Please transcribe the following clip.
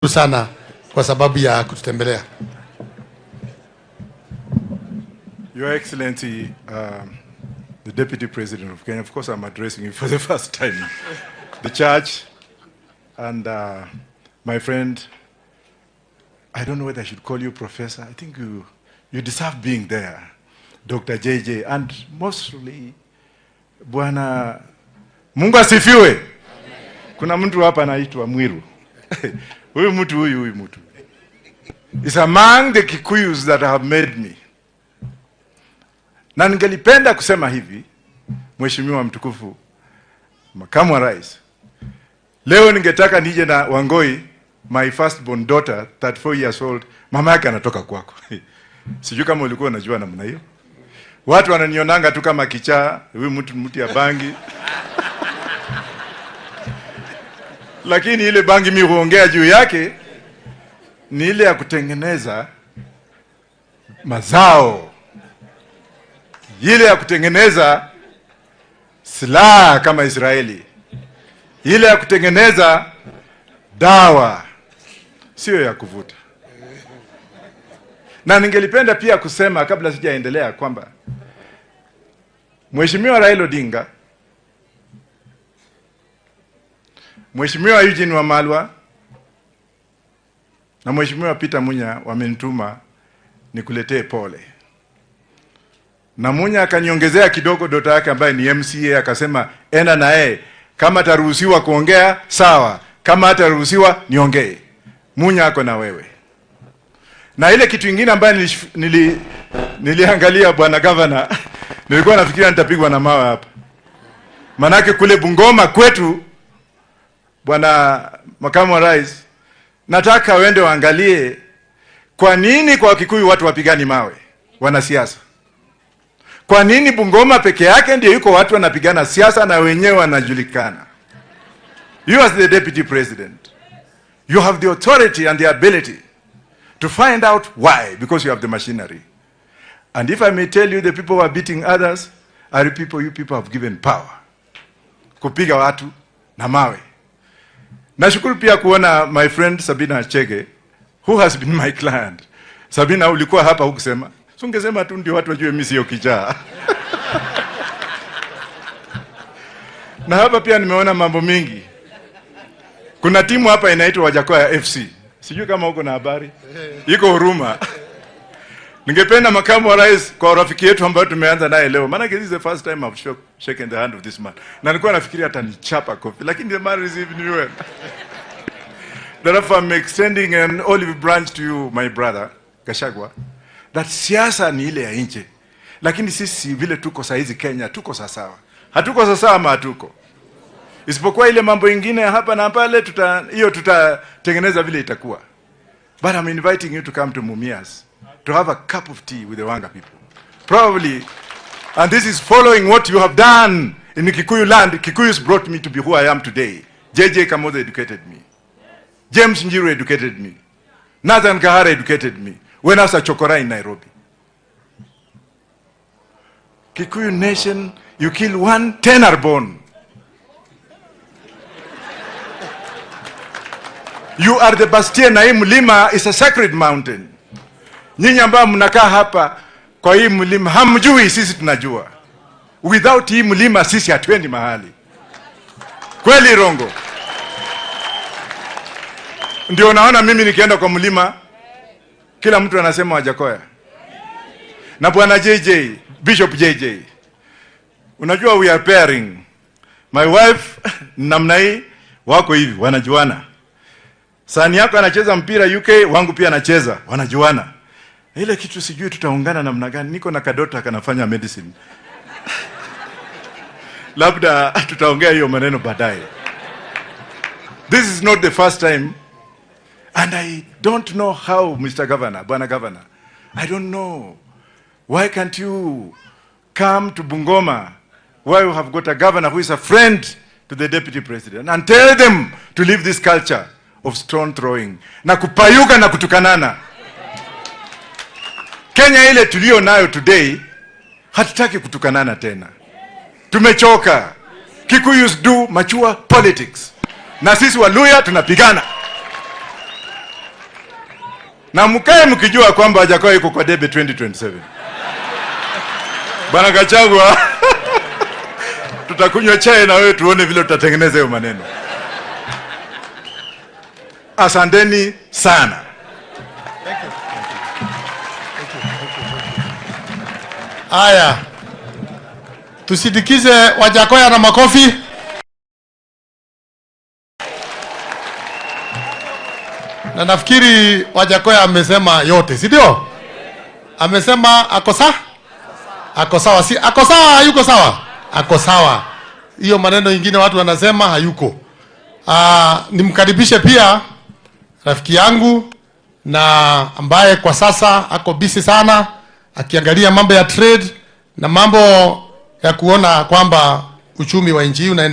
Sana kwa sababu ya kututembelea. Your Excellency, the Deputy President of Kenya, of course I'm addressing you for the first time, the church, and my friend, I don't know whether I should call you professor. I think you deserve being there, Dr. JJ, and mostly, Bwana Mungu asifiwe. Kuna mtu hapa anaitwa Mwiru. Huyu mtu huyu mtu is among the Kikuyus that have made me. Na ningelipenda kusema hivi, Mheshimiwa mtukufu Makamu wa Rais, leo ningetaka nije na Wangoi, my first born daughter, 34 years old, mama yake anatoka kwako. Sijui kama ulikuwa unajua namna hiyo. Watu wananionanga tu kama kichaa, huyu mtu ya bangi. Lakini ile bangi mimi huongea juu yake ni ile ya kutengeneza mazao, ile ya kutengeneza silaha kama Israeli, ile ya kutengeneza dawa, sio ya kuvuta. Na ningelipenda pia kusema kabla sijaendelea kwamba Mheshimiwa Raila Odinga, Mheshimiwa Eugene Wamalwa na Mheshimiwa Peter Munya wamenituma nikuletee pole. Na Munya akaniongezea kidogo dota yake ambaye ni MCA, akasema enda na yeye, kama ataruhusiwa kuongea sawa, kama hataruhusiwa niongee. Munya ako na wewe. Na ile kitu kingine ambayo niliangalia bwana governor, nilikuwa nafikiria nitapigwa na mawe hapa. Manake kule Bungoma kwetu, bwana makamu wa rais, nataka uende waangalie kwa nini kwa Kikuyu watu wapigani mawe, wanasiasa. Kwa nini Bungoma peke yake ndio yuko watu wanapigana siasa na wenyewe wanajulikana? You as the deputy president, you have the authority and the ability to find out why, because you have the machinery. And if I may tell you, the people who are beating others are the people you people have given power. Kupiga watu na mawe. Nashukuru pia kuona my friend Sabina Chege, who has been my client. Sabina, ulikuwa hapa hukusema. Si ungesema tu ndio watu wajue mimi sio kichaa. Na hapa pia nimeona mambo mingi. Kuna timu hapa inaitwa Wajakoya FC. Sijui kama uko na habari. Iko Huruma. Ningependa makamu wa rais kwa rafiki yetu ambaye tumeanza naye leo. Maana this is the first time I've shaken the hand of this man. Na nilikuwa nafikiria atanichapa kofi, lakini the man received me well. Therefore I'm extending an olive branch to you, my brother Gachagua, that siasa ni ile ya nje. Lakini sisi vile tuko saa hizi Kenya, tuko sawa. Hatuko sawa ama hatuko. Isipokuwa ile mambo ingine hapa na pale, hiyo tutatengeneza vile itakuwa. But I'm inviting you to come to Mumias to have a cup of tea with the Wanga people. Probably, and this is following what you have done in Kikuyu land. Kikuyus brought me to be who I am today. JJ Kamotho educated me. James Njiru educated me. Nathan Kahara educated me. When I was a chokora in Nairobi. Kikuyu nation, you kill 1, 10 are born. You are the Bastia, na hii mlima is a sacred mountain. Nyinyi ambao mnakaa hapa kwa hii mlima hamjui, sisi tunajua. Without hii mlima sisi hatuendi mahali. Kweli Rongo? Ndio naona mimi nikienda kwa mlima kila mtu anasema Wajakoya. Na bwana JJ, Bishop JJ, unajua we are pairing. My wife namna hii wako hivi wanajuana. Sani yako anacheza mpira UK, wangu pia anacheza, wanajuana. Ile kitu sijui tutaungana namna gani. Niko na kadota kanafanya medicine. Labda tutaongea hiyo maneno baadaye. This is not the first time, and I don't know how, Mr. Governor, Bwana Governor, I don't know. Why can't you come to Bungoma, where you have got a governor who is a friend to the deputy president, and tell them to leave this culture of stone throwing na kupayuka na kutukanana. Kenya ile tulio nayo today, hatutaki kutukanana tena. Tumechoka. Kikuyus do mature politics. Na sisi Waluya tunapigana. Na mkae mkijua kwamba Wajackoyah yuko kwa debe 2027. Bwana Gachagua, tutakunywa chai na wewe tuone vile tutatengeneza hiyo maneno. Asanteni sana. Haya, tusindikize Wajackoyah na makofi. Na nafikiri Wajackoyah amesema yote, si ndio? Amesema ako sawa? Ako sawa, si ako sawa, hayuko sawa? Ako sawa. Hiyo maneno ingine watu wanasema hayuko. Nimkaribishe pia rafiki yangu na ambaye kwa sasa ako busy sana akiangalia mambo ya trade na mambo ya kuona kwamba uchumi wa nchi hii unaendelea.